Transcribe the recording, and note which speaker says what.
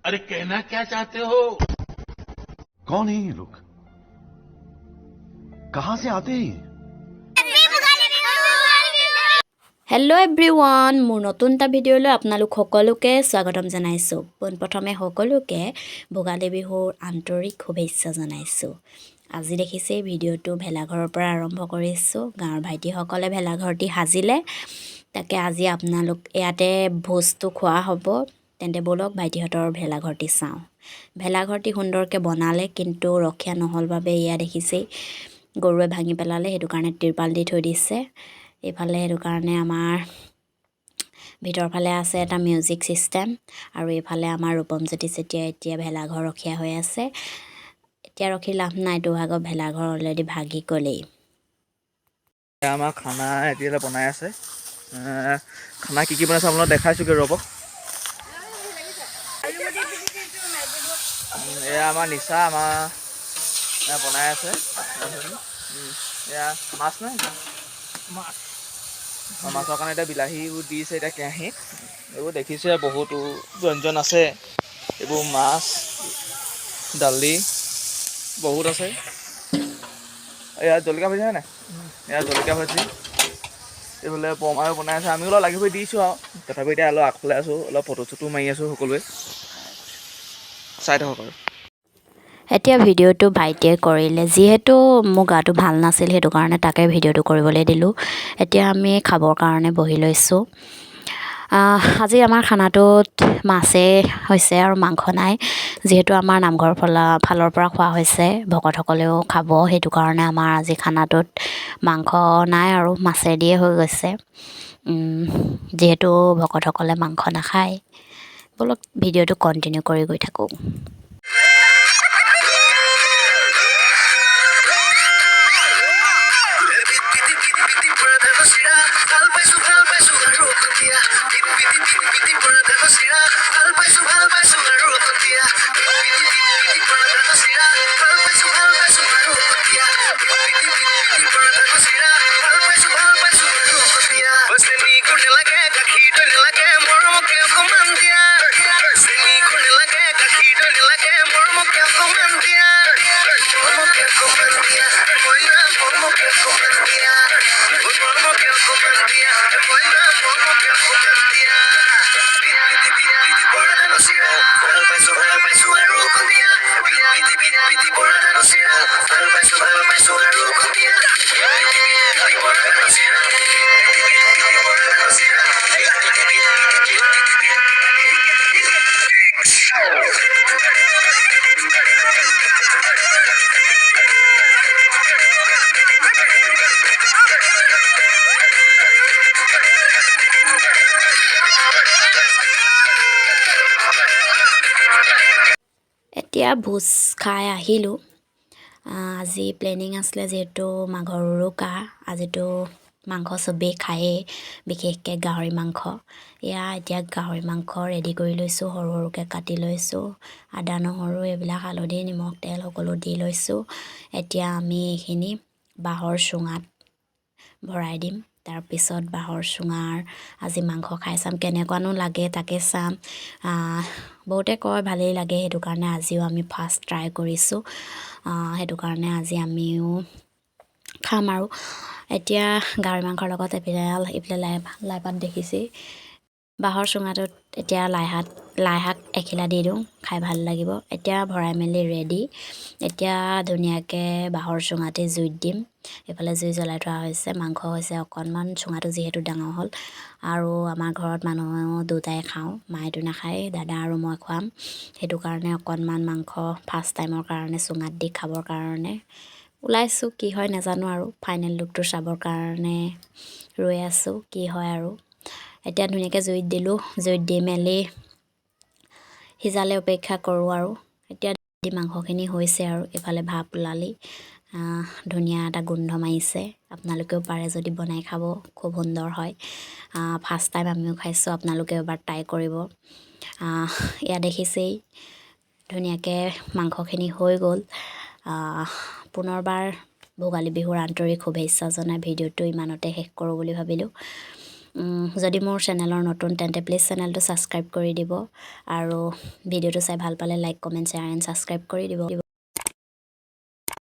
Speaker 1: अरे, कहना क्या चाहते हो?
Speaker 2: कौन है ये लोग? कहां से आते हैं ये?
Speaker 3: হেল্ল' এভৰিৱান, মোৰ নতুন এটা ভিডিঅ'লৈ আপোনালোক সকলোকে স্বাগতম জনাইছোঁ। পোনপ্ৰথমে সকলোকে ভোগালী বিহুৰ আন্তৰিক শুভেচ্ছা জনাইছোঁ। আজি দেখিছে, ভিডিঅ'টো ভেলাঘৰৰ পৰা আৰম্ভ কৰিছোঁ। গাঁৱৰ ভাইটিসকলে ভেলাঘৰটি সাজিলে, তাকে আজি আপোনালোক ইয়াতে ভোজটো খোৱা হ'ব। তেন্তে ব'লক, ভাইটিহঁতৰ ভেলাঘৰটি চাওঁ। ভেলাঘৰটি সুন্দৰকৈ বনালে, কিন্তু ৰখীয়া নহ'ল বাবে এয়া দেখিছেই, গৰুৱে ভাঙি পেলালে। সেইটো কাৰণে তিৰপাল দি থৈ দিছে এইফালে। সেইটো কাৰণে আমাৰ ভিতৰৰ ফালে আছে এটা মিউজিক ছিষ্টেম আৰু এইফালে আমাৰ ৰূপমজ্যোতি চেতিয়া এতিয়া ভেলাঘৰ ৰখীয়া হৈ আছে। এতিয়া ৰখি লাভ নাই, দুভাগৰ ভেলাঘৰ অলৰেডি ভাগি গ'লেই।
Speaker 4: এয়া আমাৰ খানা এতিয়ালৈ বনাই আছে। খানা কি কি বনাইছে আপোনালোক দেখাইছোগৈ, ৰ'ব। এয়া আমাৰ নিচা, আমাৰ এয়া বনাই আছে। এয়া মাছ নাই, মাছ, মাছৰ কাৰণে এতিয়া বিলাহীবোৰ দিছে। এতিয়া কেৰাহীত এইবোৰ দেখিছে, বহুতো ব্যঞ্জন আছে। এইবোৰ মাছ, দালি বহুত আছে। এয়া জলকীয়া ভাজি হয় নাই? এয়া জলকীয়া ভাজি। এইফালে বৰমায়ো বনাই আছে, আমিও অলপ লাগি কৰি দিছোঁ আৰু। তথাপি এতিয়া অলপ আগফালে আছোঁ, অলপ ফটো চটো মাৰি আছোঁ। সকলোৱে চাই থাকক আৰু।
Speaker 3: এতিয়া ভিডিঅ'টো ভাইটিয়ে কৰিলে, যিহেতু মোৰ গাটো ভাল নাছিল, সেইটো কাৰণে তাকে ভিডিঅ'টো কৰিবলৈ দিলোঁ। এতিয়া আমি খাবৰ কাৰণে বহি লৈছোঁ। আজি আমাৰ খানাটোত মাছেই হৈছে আৰু মাংস নাই, যিহেতু আমাৰ নামঘৰ ফালৰ পৰা খোৱা হৈছে, ভকতসকলেও খাব। সেইটো কাৰণে আমাৰ আজি খানাটোত মাংস নাই আৰু মাছেদিয়ে হৈ গৈছে, যিহেতু ভকতসকলে মাংস নাখায়। ব'লক, ভিডিঅ'টো কণ্টিনিউ কৰি গৈ থাকোঁ। এতিয়া ভোজ খাই আহিলোঁ। আজি প্লেনিং আছিলে, যিহেতু মাঘৰ উৰুকা, আজিতো মাংস চবেই খায়েই, বিশেষকৈ গাহৰি মাংস। এয়া এতিয়া গাহৰি মাংস ৰেডি কৰি লৈছোঁ, সৰু সৰুকৈ কাটি লৈছোঁ। আদা, নহৰু এইবিলাক, হালধি, নিমখ, তেল সকলো দি লৈছোঁ। এতিয়া আমি এইখিনি বাঁহৰ চুঙাত ভৰাই দিম। তাৰপিছত বাঁহৰ চুঙাৰ আজি মাংস খাই চাম, কেনেকুৱানো লাগে তাকে চাম। বহুতে কয় ভালেই লাগে, সেইটো কাৰণে আজিও আমি ফাৰ্ষ্ট ট্ৰাই কৰিছোঁ। সেইটো কাৰণে আজি আমিও খাম। আৰু এতিয়া গাহৰি মাংসৰ লগত এইফালে লাই পাত দেখিছেই। বাঁহৰ চুঙাটোত এতিয়া লাই শাক এখিলা দি দিওঁ, খাই ভাল লাগিব। এতিয়া ভৰাই মেলি ৰেডি। এতিয়া ধুনীয়াকৈ বাঁহৰ চুঙাতে জুইত দিম। এইফালে জুই জ্বলাই থোৱা হৈছে, মাংস হৈছে অকণমান। চুঙাটো যিহেতু ডাঙৰ হ'ল আৰু আমাৰ ঘৰত মানুহ দুটাই খাওঁ, মায়েতো নাখায়, দাদা আৰু মই খুৱাম। সেইটো কাৰণে অকণমান মাংস ফাৰ্ষ্ট টাইমৰ কাৰণে চুঙাত দি খাবৰ কাৰণে ওলাইছোঁ। কি হয় নাজানো আৰু, ফাইনেল লুকটো চাবৰ কাৰণে ৰৈ আছোঁ, কি হয় আৰু। এতিয়া ধুনীয়াকৈ জুইত দিলোঁ। জুইত দি মেলি সিজালে অপেক্ষা কৰোঁ আৰু। এতিয়া মাংসখিনি হৈছে আৰু এইফালে ভাপ ওলালেই, ধুনীয়া এটা গোন্ধ মাৰিছে। আপোনালোকেও পাৰে যদি বনাই খাব, খুব সুন্দৰ হয়। ফাৰ্ষ্ট টাইম আমিও খাইছোঁ, আপোনালোকেও এবাৰ ট্ৰাই কৰিব। এয়া দেখিছেই, ধুনীয়াকৈ মাংসখিনি হৈ গ'ল। পুনৰবাৰ ভোগালী বিহুৰ আন্তৰিক শুভেচ্ছা জনাই ভিডিঅ'টো ইমানতে শেষ কৰোঁ বুলি ভাবিলোঁ। যদি মোৰ চেনেলৰ নতুন, তেন্তে প্লিজ চেনেলটো ছাবস্ক্ৰাইব কৰি দিব আৰু ভিডিঅ'টো চাই ভাল পালে like, comment, share and subscribe কৰি দিব।